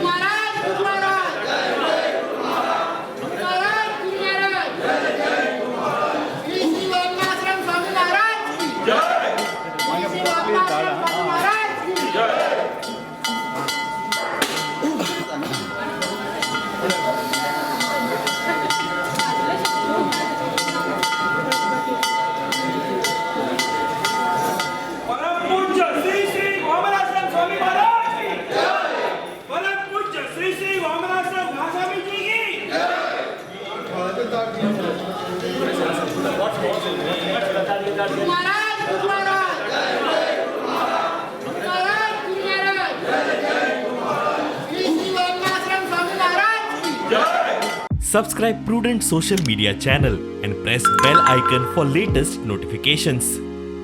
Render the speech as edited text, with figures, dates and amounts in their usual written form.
महाराज, महाराज, महाराज, महाराज। श्री श्री वरणाश्रम स्वामी महाराज की जय। श्री श्री वरणाश्रम स्वामी महाराज की जय। परम पूज्य श्री श्री वामनाश्रम स्वामी महाराज की जय। परम पूज्य श्री श्री वामनाश्रम महास्वामी जी की। महाराज, महाराज, महाराज, महाराज। श्री श्री वरणाश्रम स्वामी महाराज की Subscribe Prudent Social Media channel and press bell icon for latest notifications.